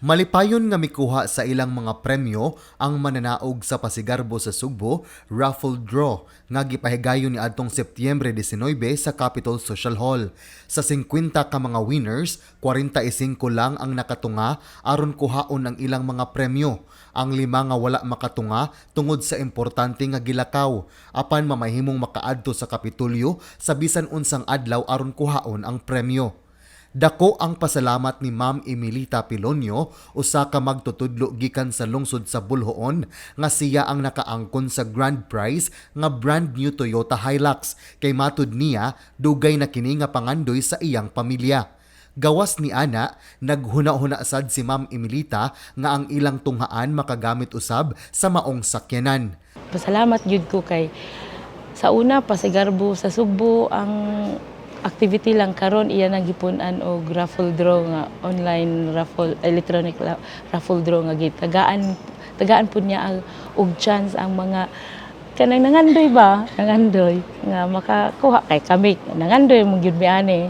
Malipayon nga mikuha sa ilang mga premyo ang mananaog sa Pasigarbo sa Sugbo raffle draw nga gipahigayon ni adtong Setyembre 19 sa Capitol Social Hall. Sa 50 ka mga winners, 45 lang ang nakatunga aron kuhaon ang ilang mga premyo. Ang lima nga wala makatunga tungod sa importante nga gilakaw, apan mamahimong makaadto sa Kapitolyo sa bisan unsang adlaw aron kuhaon ang premyo. Dako ang pasalamat ni Ma'am Emilita Pilonio, usa ka magtutudlo gikan sa lungsod sa Boljoon, nga siya ang nakaangkon sa grand prize nga brand new Toyota Hilux, kay matud niya dugay na kini nga pangandoy sa iyang pamilya. Gawas ni ana, naghuna-huna sad si Ma'am Emilita nga ang ilang tunghaan makagamit usab sa maong sakyanan. Pasalamat gyud ko kay sa una, Pasigarbo sa Sugbo ang activity lang, karon iya nang gipun-an og raffle draw nga online raffle, electronic raffle draw nga gitagaan tagaan pud niya ang og chance ang mga kanang nangandoy ba, nangandoy nga makakuha, kay kami nangandoy mo gyud mi ani.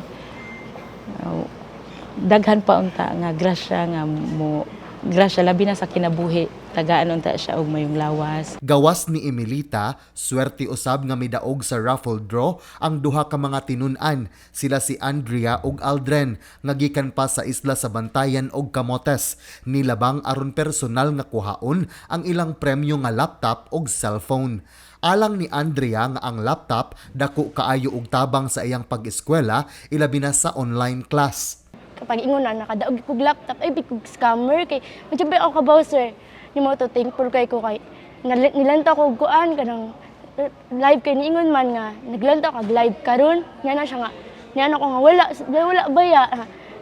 Daghan pa unta nga grasya nga mo grasya, labi na sa kinabuhi, tagaan unta siya og mayong lawas. Gawas ni Emilita, swerte usab nga midaog sa raffle draw ang duha ka mga tinun-an, sila si Andrea ug Aldren, nga gikan pa sa isla sa Bantayan og Camotes. Nilabang aron personal nga kuhaon ang ilang premyo nga laptop ug cellphone. Alang ni Andrea nga ang laptop dako kaayo og tabang sa iyang pag-eskwela, ilabi na sa online class. Kapag ingon na nakadaog kog laptop ay big kog scammer, kay medyo ba ako kabaw, sir. Yung mo to, thankful kay ko kay nilantaw ko og kuan kanang live, kay niingon man nga naglantaw kag live karon nya na siya nga niya na ko nga wala wala baya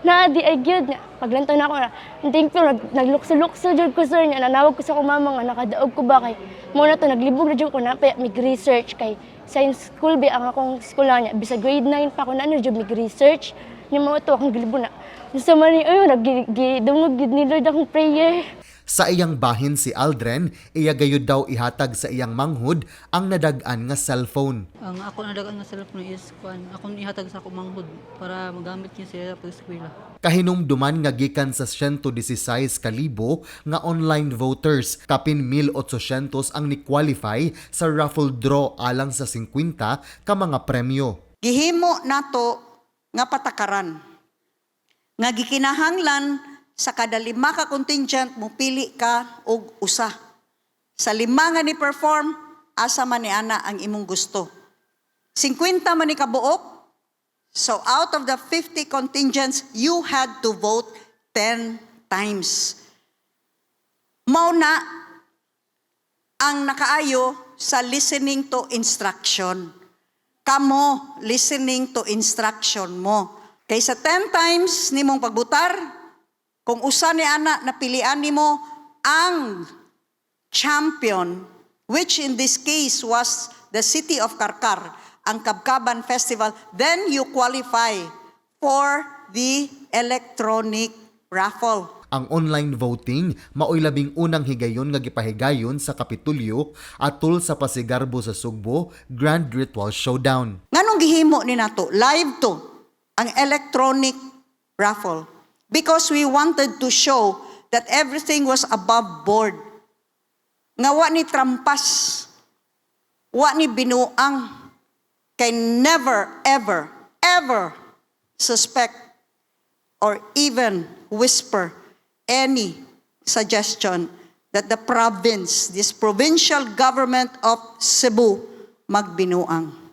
na di ay gyud nga paglantaw na ako na thankful, naglukso-lukso jud ko, sir. Nya nanawag ko sa akong mama nga nakadaog ko ba, kay mo na to naglibog na jud ko na pa mig research, kay science school ba ang akong eskwela niya. Bisag grade 9 pa ako na ano jud mig research. Nya mo to akong gilibog na sa man ni ayo nagdungog gid ni Lord akong prayer. Sa iyang bahin, si Aldren, iya gayud daw ihatag sa iyang manghud ang nadag-an nga cellphone. Ang ako nadagan nga cellphone is kuan, akong ihatag sa akong manghud para magamit niya siya pag eskwela. Kahinumduman nga gikan sa 116 ka libo nga online voters, kapin 1,800 ang ni-qualify sa raffle draw alang sa 50 ka mga premyo. Gihimo nato nga patakaran nga gikinahanglan sa kada lima ka contingent mupili ka og usa. Sa lima nga ni perform, asa man ni ana ang imong gusto. 50 man ni kabuok, so out of the 50 contingents, you had to vote 10 times. Mao na ang nakaayo sa listening to instruction. Kamo, listening to instruction mo. Kay sa 10 times nimong pagbutar, kung usa ni ana napilian nimo ang champion, which in this case was the city of Carcar, ang Kabkaban Festival, then you qualify for the electronic raffle. Ang online voting maoy 11 na higayon nga gipahigayon sa Kapitolyo atol sa Pasigarbo sa Sugbo Grand Ritual Showdown. Nganong gihimo ni nato live to ang electronic raffle? Because we wanted to show that everything was above board. Nga wa ni trampas, wa ni binuang, kay never, ever, ever suspect or even whisper any suggestion that the province, this provincial government of Cebu, magbinuang.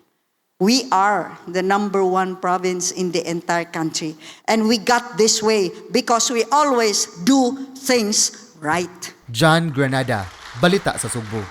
We are the number one province in the entire country. And we got this way because we always do things right. John Granada, Balita sa Sugbo.